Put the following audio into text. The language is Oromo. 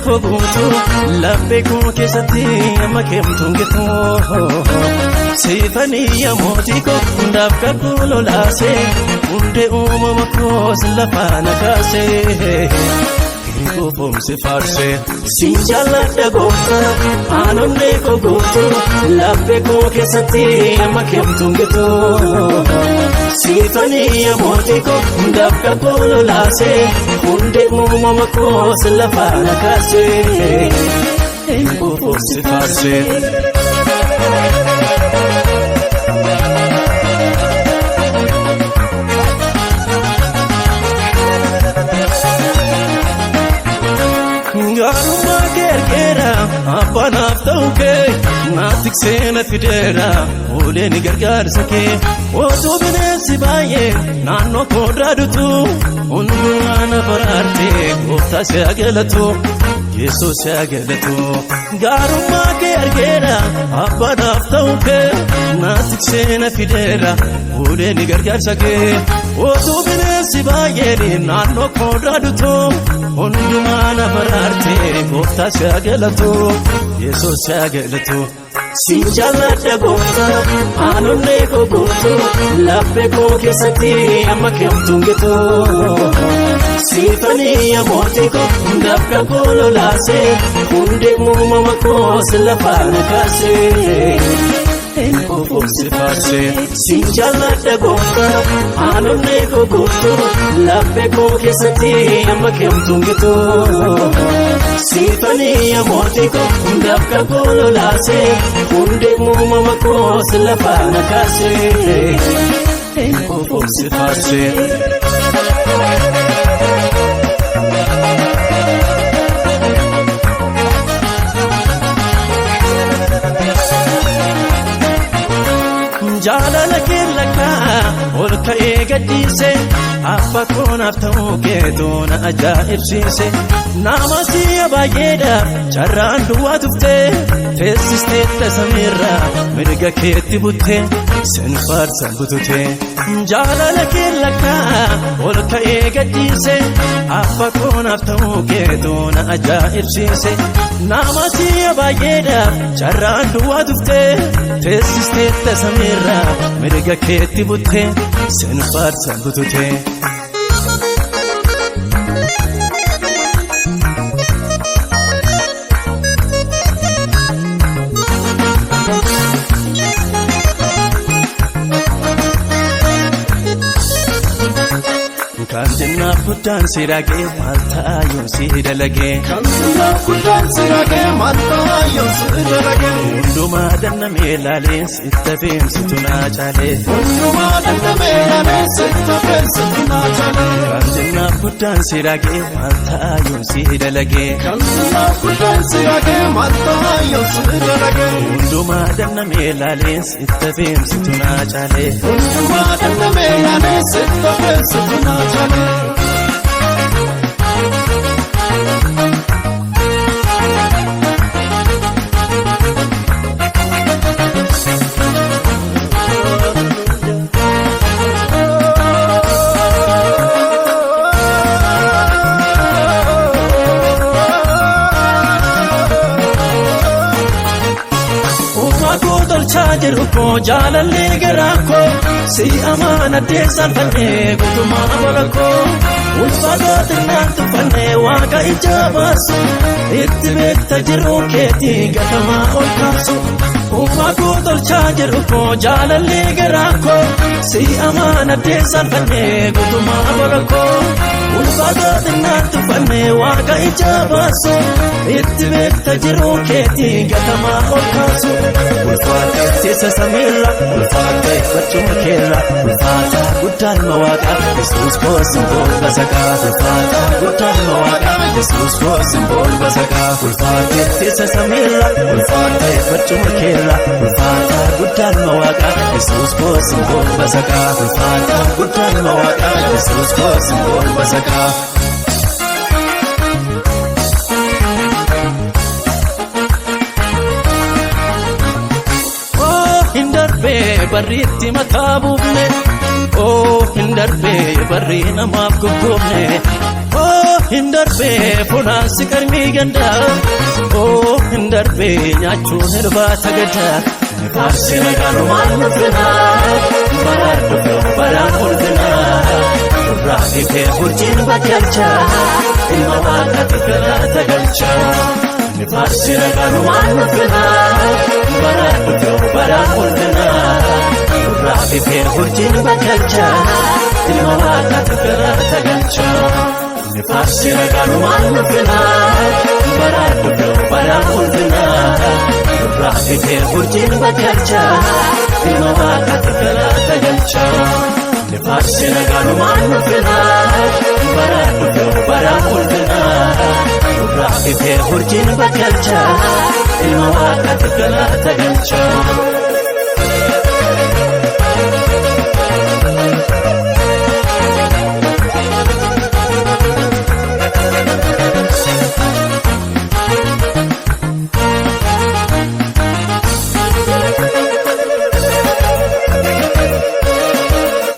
Koo guutuu, laphee koo keessatti amma keemtuun gitu. Siifanii mootii koo, hundaaf kakuu lolaasee, hundee uumama koos lafaa na kaasee. Kufuumsi faarsee si jaalladha gooftaa, aanonnee koo guutuu, laphee koo keessatti amma keemtuun gitu. Siifanii mootii koo, hundaaf kakuu lolaasee, hundee uumama koos lafaa na kaasee. Kufuumsi faarsee. Gaarummaa kee argeera, abbaanaaf ta'u kee, naaf tiksee na fideera, uleen gargaarsa kee. Otuu bineensi baay'ee naannoo koo daadutu, hundumaa na baraarte, gooftaa si haa galatu, Yesuus si haa galatu. Gaarummaa kee argeera, abbaanaaf ta'u kee, naaf tiksee na fideera, uleen gargaarsa kee. Otuu bineensi baay'een naannoo koo daadutu, hundumaa na baraarte, gooftaa si haa galatu, Yesuus si haa galatu. Si jaalladha gooftaa, aanonnee koo guutuu, laphee koo keessatti amma keemtuun gitu. Siifanii mootii koo, hundaaf kakuu lolaasee, hundee uumama koos lafaa na kaasee. Kufuumsi faarsee si jaalladha gooftaa, aanonnee koo guutuu, laphee koo keessatti amma keemtuun gitu. Siifanii mootii koo, hundaaf kakuu lolaasee, hundee uumama koos lafaa na kaasee. Kufuumsi faarsee. Jaalala kee lakkaa ol ka'ee gadhiise, abbaa koonaaf ta'uu keetu na ajaa'ibsiise. Nama si'a baay'eedhaaf carraan duwwaa tuftee, teessistee samiirraa mirga keetti buttee, sin faarsan bututee. Jaalala kee lakkaa ol ka'ee gadhiise, abbaa koonaaf ta'uu keetu na ajaa'ibsiise. Nama si'a baay'eedhaaf carraan duwwaa tuftee, teessistee samiirraa mirga keetti buttee, sin faarsan bututee. Kan xinnaaf guddaan si dhagee, maal ta'a yoo si dalagee? Kan xinnaaf guddaan si dhagee, maal ta'a yoo si dalagee? Hundumaa dannamee laalee, sitti feemsitu naa caalee. Hundumaa dandamee laalee, sitti feemsitu naa caalee. Kan xinnaaf guddaan si dhagee, maal ta'a yoo si dalagee? Kan xinnaaf guddaan si dhagee, maal ta'a yoo si dalagee? Hundumaa dannamee laalee, sitti feemsitu naa caalee. Hundumaa dandamee laalee, sitti feemsitu naa caalee. Uumaa koo tolchaa jiru koo, jaalallee garaa koo, si amaan addeessaan fannee guutummaa bara koo. Ulfaataa xinnaan tuffannee, waaqa ija baasu, itti beekta jiru keetii gatamaa ol kaasu. Uumaa koo tolchaa jiru koo, jaalallee garaa koo, si amaan addeessaan fannee guutummaa bara koo. Ulfaataa xinnaan tuffannee, waaqa ija baasu, itti beekta jiru keetii gatamaa ol kaasu. Ulfaatee teessa samiirra, ulfaatee barcuma keerra, ulfaataa guddaan waaqa, Yesuus koo simboon basaqaa. Ulfaataa guddaan waaqa, Yesuus koo simboon basaqaa. Ulfaatee teessa samiirra, ulfaatee barcuma keerra, ulfaataa guddaan waaqa, Yesuus koo simboon basaqaa. Ulfaataa guddaan waaqa, Yesuus koo simboon basaqaa. Oh, hin darbee barriitti mataa buufne. Oh, hin darbee barrii namaaf goggoofne. Oh, Hin darbee funaansi qarmii gandaa, oo hin darbee nyaachuun irbaata gaddaa. Faarsina gaarumaan ulfinaa, baraan dhufee baraan ulfinaa. Irraa ifee urjiin bakkalchaa, ilma waaqaatti galata galchaa. Faarsina gaarumaan ulfinaa, baraan dhufee baraan ulfinaa. Irraa ifee urjiin bakkalchaa, ilma waaqaatti galata galchaa. Faarsina gaarumaan ulfinaa, baraan dhufee baraan ulfinaa. Irraa ifee urjiin bakkalchaa, ilma waaqaatti galata galchaa. Faarsina gaarumaan ulfinaa, baraan dhufee baraan ulfinaa. Irraa ifee urjiin bakkalchaa, ilma waaqaatti galata galchaa.